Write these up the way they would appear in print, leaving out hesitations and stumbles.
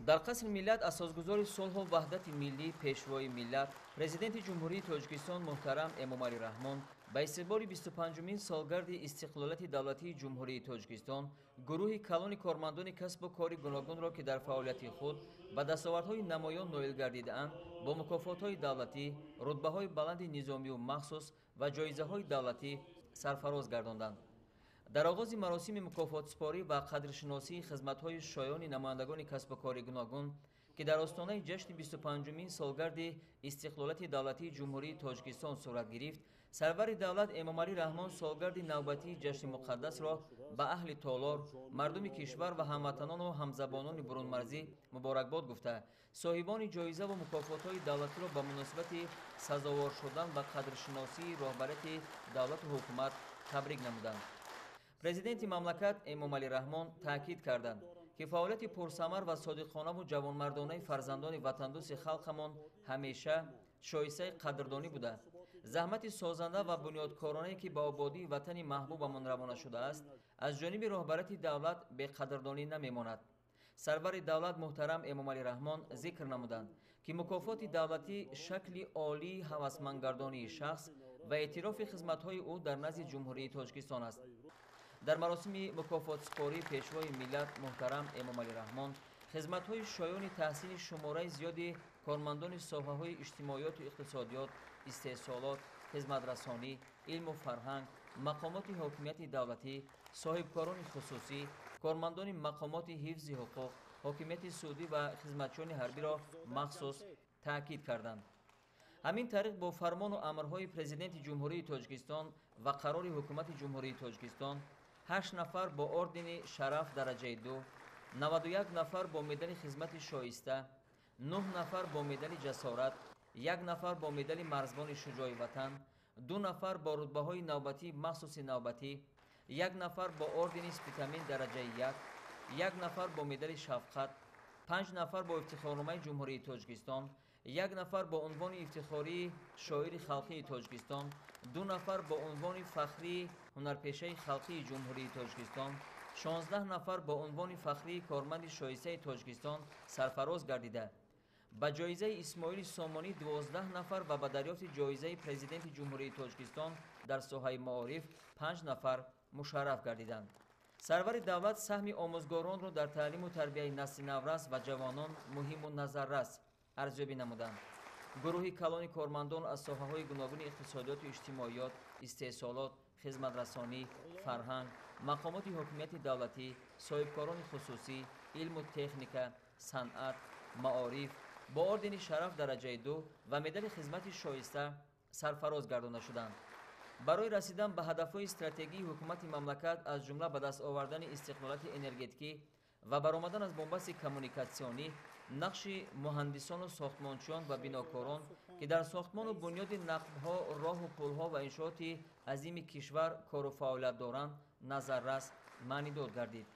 Дар Қасри миллат асосгузори сулҳу ваҳдати миллӣ, пешвои миллат, Президенти Ҷумҳурии Тоҷикистон муҳтарам Эмомалӣ Раҳмон ба истиқболи 25-умин солгарди истиқлолияти давлатии Ҷумҳурии Тоҷикистон гурӯҳи калони кормандони касбу кори гуногунро, ки дар фаъолияти худ ба дастовардҳои намоён ноил гардидаанд, бо мукофотҳои давлатӣ, рутбаҳои баланди низомию махсус ва ҷоизаҳои давлатӣ сарфароз гардонданд. Дар оғози маросими мукофотсупорӣ ва қадршиносии хизматҳои шоёни намояндагони касбу кори гуногун, ки дар остонаи ҷашни 25-умин солгарди истиқлолияти давлатии Ҷумҳурии Тоҷикистон сурат гирифт, сарвари давлат Эмомалӣ Раҳмон солгарди навбатии ҷашни муқаддасро ба аҳли толор, мардуми кишвар ва ҳамватанону ҳамзабонони бурунмарзӣ муборакбод гуфта, соҳибони ҷоиза ва мукофотҳои давлатиро ба муносибати сазовор шудан ба қадршиносии роҳбарияти давлату ҳукумат табрик намуданд. Президенти мамлакат Эмомалӣ Раҳмон таъкид карданд, ки фаъолияти пурсамар ва содиқонаву ҷавонмардонаи фарзандони ватандӯсти халқамон ҳамеша шоистаи қадрдонӣ буда, заҳмати созанда ва бунёдкоронае, ки ба ободии ватани маҳбубамон равона шудааст, аз ҷониби роҳбарияти давлат беқадрдонӣ намемонад. Сарвари давлат муҳтарам Эмомалӣ Раҳмон зикр намуданд, ки мукофоти давлатӣ шакли олии ҳавасмандгардонии шахс ва эътирофи хизматҳои ӯ дар назди Ҷумҳурии Тоҷикистон аст. Дар маросими мукофотсупорӣ пешвои миллат муҳтарам Эмомалӣ Раҳмон хизматҳои шоёни таҳсини шумораи зиёди кормандони соҳаҳои иҷтимоиёту иқтисодиёт, истеҳсолот, хизматрасонӣ, илму фарҳанг, мақомоти ҳокимияти давлатӣ, соҳибкорони хусусӣ, кормандони мақомоти ҳифзи ҳуқуқ, ҳокимияти судӣ ва хизматчиёни ҳарбиро махсус таъкид карданд. Ҳамин тариқ бо фармону амрҳои Президенти Ҷумҳурии Тоҷикистон ва қарори Ҳукумати Ҷумҳурии Тоҷикистон 8 нафар бо ордени шараф дараҷаи 2, 91 нафар бо медали хизмати шоиста, 9 нафар бо медали ҷасорат, 1 нафар бо медали марзбони шуҷои ватан, 2 нафар бо рутбаҳои навбатии махсуси навбатӣ, 1 нафар бо ордени Спитамен дараҷаи 1, 1 нафар бо медали шафқат, 5 нафар бо ифтихорномаи Ҷумҳурии Тоҷикистон, 1 нафар бо унвони ифтихории шоири халқии Тоҷикистон, 2 нафар бо унвони фахрии ҳунарпешаи халқии Ҷумҳурии Тоҷикистон, 16 нафар бо унвони фахрии корманди шоистаи Тоҷикистон сарфароз гардида, ба ҷоизаи Исмоили Сомонӣ 12 нафар ва ба дарёфти ҷоизаи Президенти Ҷумҳурии Тоҷикистон дар соҳаи маориф 5 нафар мушарраф гардиданд. Сарвари давлат саҳми омӯзгоронро дар таълиму тарбияи насли наврас ва ҷавонон муҳиму назаррас арзёбӣ намуданд. Гурӯҳи калони кормандон аз соҳаҳои гуногуни иқтисодиёту иҷтимоиёт, истеҳсолот, хизматрасонӣ, фарҳанг, мақомоти ҳокимияти давлатӣ, соҳибкорони хусусӣ, илму техника, санъат, маориф бо ордени шараф дараҷаи 2 ва медали хизмати шоиста сарфароз гардонда шуданд. Барои расидан ба ҳадафҳои стратегии ҳукумати мамлакат, аз ҷумла ба даст овардани истиқлолияти энергетикӣ ва баромадан аз бомбасти коммуникатсионӣ, нақши муҳандисону сохтмончиён ва бинокорон, ки дар сохтмону бунёди нақбҳо, роҳу пулҳо ва иншооти азими кишвар кору фаъолият доранд, назаррас маънидод гардид.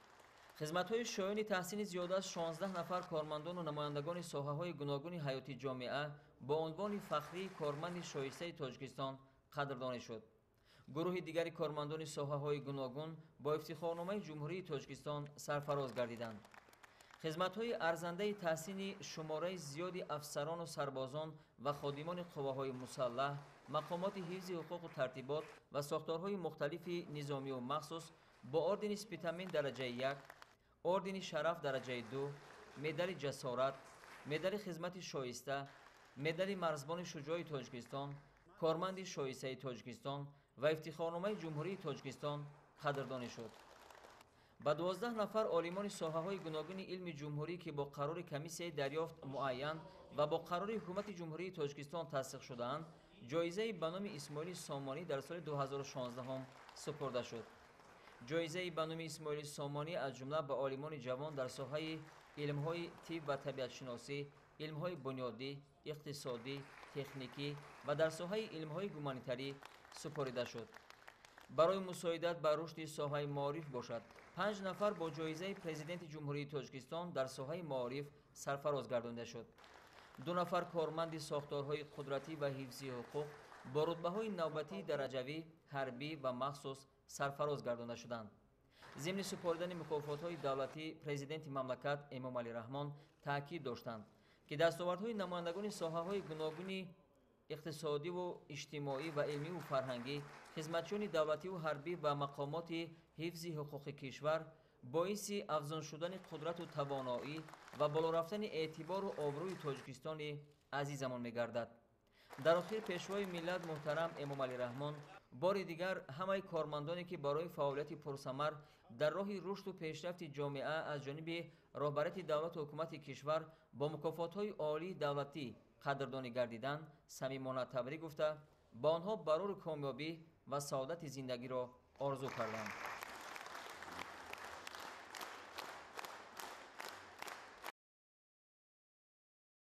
Хизматҳои шоёни таҳсини зиёда аз 16 нафар кормандону намояндагони соҳаҳои гуногуни ҳаёти ҷомеа бо унвони фахрии корманди шоистаи Тоҷикистон қадрдонӣ шуд. Гурӯҳи дигари кормандони соҳаҳои гуногун бо ифтихорномаи Ҷумҳурии Тоҷикистон сарфароз гардиданд. Хизматҳои арзандаи таҳсини шумораи зиёди афсарону сарбозон ва ходимони қувваҳои мусаллаҳ, мақомоти ҳифзи ҳуқуқу тартибот ва сохторҳои мухталифи низомию махсус бо ордени Спитамен дараҷаи 1, ордени шараф дараҷаи 2, медали ҷасорат, медали хизмати шоиста, медали марзбони шуҷои Тоҷикистон, корманди шоистаи Тоҷикистон ва ифтихорномаи Ҷумҳурии Тоҷикистон қадрдонӣ шуд. Ба 12 нафар олимони соҳаҳои гуногуни илми ҷумҳурӣ, ки бо қарори комиссияи дарёфт муайян ва бо қарори Ҳукумати Ҷумҳурии Тоҷикистон тасдиқ шудаанд, ҷоизаи ба номи Исмоили Сомонӣ дар соли 2016 супурда шуд. Ҷоизаи ба номи Исмоили Сомонӣ аз ҷумла ба олимони ҷавон дар соҳаи илмҳои тиб ва табиатшиносӣ, илмҳои бунёдӣ, иқтисодӣ, техникӣ ва дар соҳаи илмҳои гуманитарӣ супорида шуд. Барои мусоидат ба рушди соҳаи маориф бошад, 5 нафар бо ҷоизаи Президенти Ҷумҳурии Тоҷикистон дар соҳаи маориф сарфароз гардонида шуд. 2 нафар корманди сохторҳои қудратӣ ва ҳифзи ҳуқуқ бо рутбаҳои навбатии дараҷавӣ, ҳарбӣ ва махсус сарфароз гардонда шуданд. Зимни супоридани мукофотҳои давлатӣ Президенти мамлакат Эмомалӣ Раҳмон таъкид доштанд, ки дастовардҳои намояндагони соҳаҳои гуногуни иқтисодиву иҷтимоӣ ва илмиву фарҳангӣ, хизматчиёни давлативу ҳарбӣ ва мақомоти ҳифзи ҳуқуқи кишвар боиси афзун шудани қудрату тавоноӣ ва боло рафтани эътибору обрӯи Тоҷикистони азизамон мегардад. Дар охир Пешвои миллат муҳтарам Эмомалӣ Раҳмон бори дигар ҳамаи кормандоне, ки барои фаъолияти пурсамар дар роҳи рушду пешрафти ҷомеа аз ҷониби роҳбарияти давлату ҳукумати кишвар бо мукофотҳои олии давлатӣ қадрдонӣ гардиданд, самимона табрик гуфта, ба онҳо барору комёбӣ ва саодати зиндагиро орзу карданд.